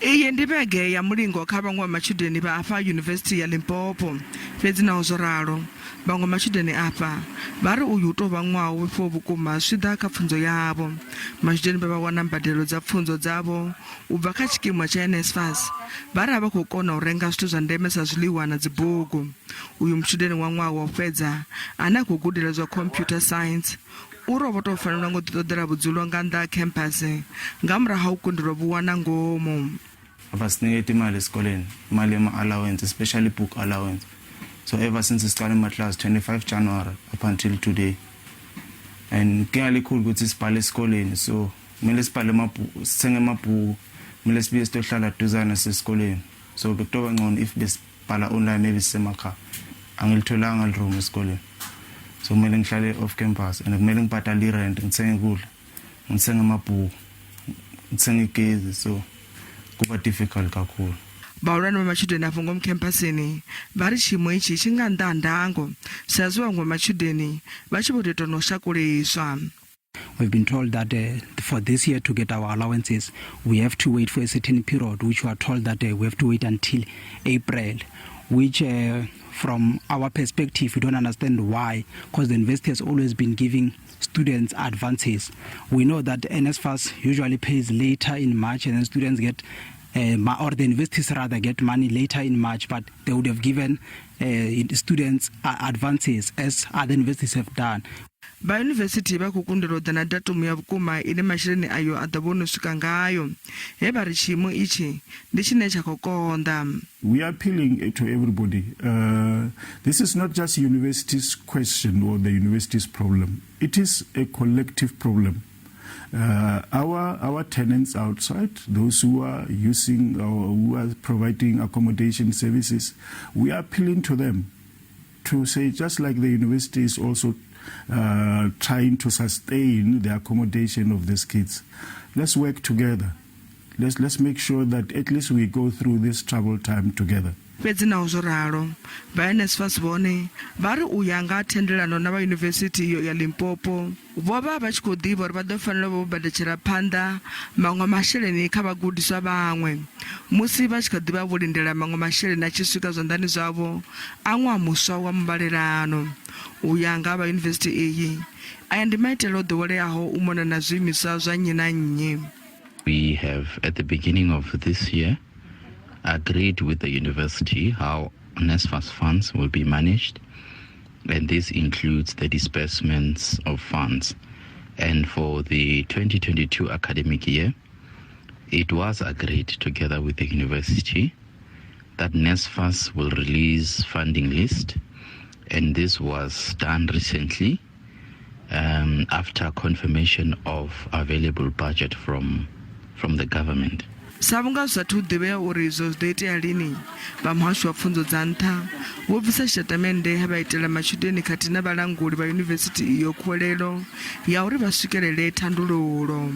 Iyi ndi vhege ya mulingo kha vhaṅwe vha matshudeni vha afha Yunivesithi ya Limpopo. Fhedzi naho zwo ralo, vhaṅwe matshudeni afha vha ri uyu u tou vha ṅwaha wo vhifhaho vhukuma zwi tshi ḓa kha pfunzo yavho. Matshudeni vhe vha wana mbadelo dza pfunzo dzavho u bva kha tshikimu tsha NSFAS vha ri a vha khou kona u renga zwithu zwa ndeme sa zwiḽiwa na dzibugu. Uyu mutshudeni wa ṅwaha wa u fhedza ane a khou gudela zwa computer science U ri o vho tou fanelwa nga u ḓiṱoḓela vhudzulo nga nnḓa ha khemphasi nga murahu ha u kundelwa vhu wana ngomu. Abasiniketi imali esikoleni, imali yema-allowance, especially book allowance. So ever since siqale ama-class 25 January up until today. And inkinga likhulu ukuthi sibhale esikoleni, so kumele sibhale amabhuku, sithenge amabhuku, kumele sibuye sitohlala duzane nasesikoleni. So bekutoba ngcono if besibhala online, maybe sisemakhaya. Angilitholanga liroom esikoleni, so kumele ngihlale off campus and kumele ngibhadale i-rent, ngithenge kudla, ngithenge amabhuku, ngithenge igezi, so kuba difficult kakhulu. Vhahulwane vha matshudeni afho ngomu khemphasini vha ri tshiimo itshi tshi nga nnḓa ha ndango sa izwi vhaṅwe vha matshudeni vha tshi vho tou ita na u shakuliswa. We've been told that for this year to get our allowances, we have to wait for a certain period, which we are told that we have to wait until April, which from our perspective, we don't understand why, because the university has always been giving students advances. We know that NSFAS usually pays later in March, and then students get or the universities rather get money later in March, but they would have given students advances as other universities have done. Vha yunivesithi vha khou kundelwa u ḓa na datumu ya vhukuma ine masheleni ayo a ḓo vha o no swika ngayo, he vha ri tshiimo itshi ndi tshine tsha khou konḓa. We are appealing to everybody. This is not just university's question or the university's problem. It is a collective problem. Our tenants outside, those who are using or who are providing accommodation services, we are appealing to them to say, just like the university is also trying to sustain the accommodation of these kids, let's work together. Let's make sure that at least we go through this troubled time together. Fhedzi naho zwo ralo, vha NSFAS vhone vha ri u ya nga thendelano na vha yunivesithi iyo ya Limpopo vho vha vha tshi khou ḓivha uri vha ḓo fanela u vha vho badetshela phanḓa maṅwe masheleni kha vhagudiswa vhaṅwe musi vha tshi kha ḓi vha vho lindela maṅwe masheleni a tshi swika zwanḓani zwavho a ṅwaha muswa wa muvhalelano. U ya nga vha yunivesithi iyi, aya ndi maitele o ḓoweleaho u mona na zwiimiswa zwa nnyi na nnyi. We have, at the beginning of this year, agreed with the university how NSFAS funds will be managed, and this includes the disbursements of funds. And for the 2022 academic year, it was agreed together with the university that NSFAS will release funding list, and this was done recently after confirmation of available budget from the government. Sa vhunga zwi sathu ḓivhea uri izwo zwi ḓo itea lini, vha muhasho wa pfunzo dza nṱha vho bvisa tshitatamennde he vha itela matshudeni khathihi na vhalanguli vha yunivesithi iyo khuwelelo ya uri vha swikelele thandululo.